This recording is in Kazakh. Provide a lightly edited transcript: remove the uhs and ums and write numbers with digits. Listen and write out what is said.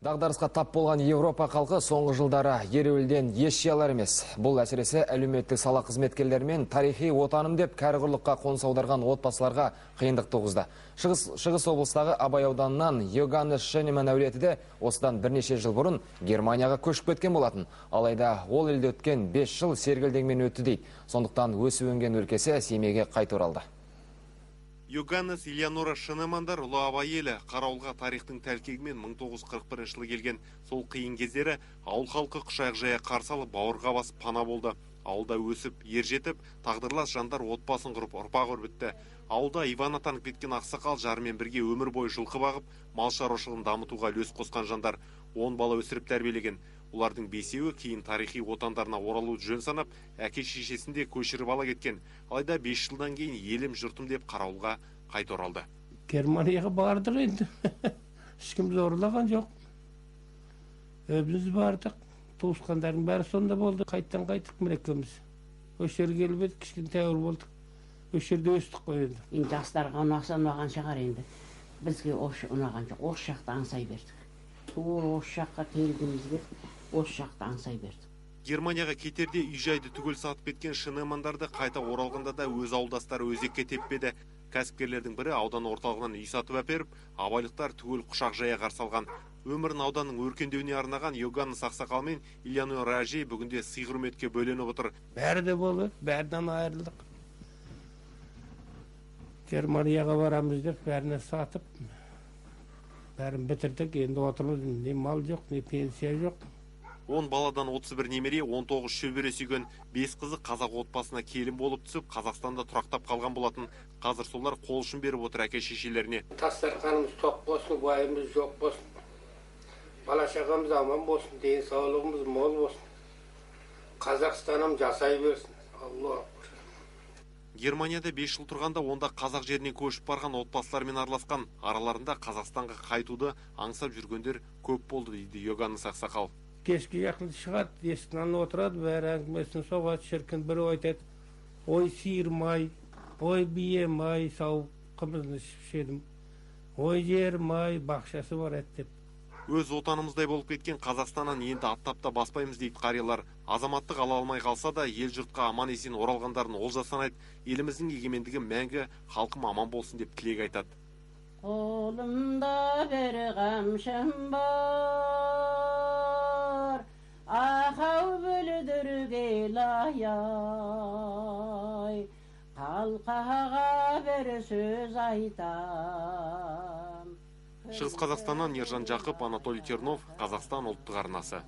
Дағдарысқа тап болған Европа халқы соңғы жылдары ереуілден еш жиялар емес. Бұл әсіресе әлеуметтік сала қызметкерлері мен тарихи отаным деп кәрі құрлыққа қоныс аударған отбасыларға қиындық туғызды. Шығыс облыстағы Абай ауданынан Йоганнес Шенеман әулеті де осыдан бірнеше жыл бұрын Германияға көшіп кеткен болатын. Алайда ол елде өткен 5 жыл сергелдеңмен өтті дейді. Сондықтан өсіп өнген өлкесі Семейге қайта оралды. Йоганнес Элеонора Шенемандар ұлы Абай елі Қарауылға тарихтың тәлкегімен 1941 жылы келген. Сол қиын кездері ауыл халқы құшақ жая қарсы алып, бауырға басып пана болды. Ауылда өсіп, ер жетіп, тағдырлас жандар отбасын құрып, ұрпақ өрбітті. Ауылда Иван атанып кеткен ақсақал жарымен бірге өмір бойы жылқы бағып, мал шаруашылығын дамытуға үлес қосқан жандар. 10 бала өсіріп тәрбиелеген. Олардың 5-еуі кейін тарихи отандарына оралуды жөн санап, әке шешесін де көшіріп ала кеткен. Алайда 5 жылдан кейін елім жұртым деп Қарауылға қайта оралды. Германияға бардық енді. Ешкім зорлаған жоқ. Өзіміз бардық. Туысқандардың бәрі сонда болды. Қайттан қайттық мінекейміз. Осы жерге келіп едік, кішкентай ауыл болдық. Осы жерде өстік қой енді. Енді жастарға ұнаса ұнаған шығар енді. Бізге осы ұнаған жоқ. Осы жақты аңсай бердік. Тура осы жаққа келгімізге осы жақты аңсай бердік. Германияға кетерде үй-жайды түгел сатып кеткен Шенемандарды қайта оралғанда да өз ауылдастары өзекке теппеді. Кәсіпкерлердің бірі аудан орталығынан үй сатып әперіп, абайлықтар түгел құшақ жая қарсы алған. Өмірін ауданның өркендеуіне арнаған Йоганнес ақсақал мен Элеонора әжей бүгінде сый-құрметке бөленіп отыр. Бәрі де болды, бәрінен айырылдық. Германияға барамыз деп бәріне сатып, бәрін бітірдік. Енді отырмыз, не мал жоқ, не пенсия жоқ. 10 баладан 31 немере, 19 шөбере сүйген 5 қызы қазақ отбасына келін болып түсіп, Қазақстанда тұрақтап қалған болатын. Қазір солар қол ұшын беріп отыр әке шешелеріне. Дастарханымыз тоқ болсын, уайымыз жоқ болсын, бала шағамыз аман болсын, денсаулығымыз мол болсын, Қазақстаным жасай берсін. Алла. Германияда 5 жыл тұрғанда онда қазақ жеріне көшіп барған отбасылармен араласқан. Араларында Қазақстанға қайтуды аңсап жүргендер көп болды дейді Йоганнес ақсақал. Кешке жақын шығады, есіктің алдына отырады, бәрі әңгімесін соғады, шіркін біреу айтады, ой сиырмай, ой биемай, сауып қымызын ішіп едім, ой жермай, бақшасы бар еді деп. Өз отанымыздай болып кеткен Қазақстаннан енді аттап та баспаймыз дейді қариялар. Азаматтық ала алмай қалса да ел жұртқа аман есен оралғандарын олжа санайды. Еліміздің егемендігі мәңгі, халқым аман болсын деп тілек айтады. Қолымда бір қамшым бар, ақау бүлдіргел ай, қалқаға бір сөз айтам. Шығыс Қазақстаннан Ержан Жақып, Анатолий Тернов, Қазақстан ұлттық арнасы.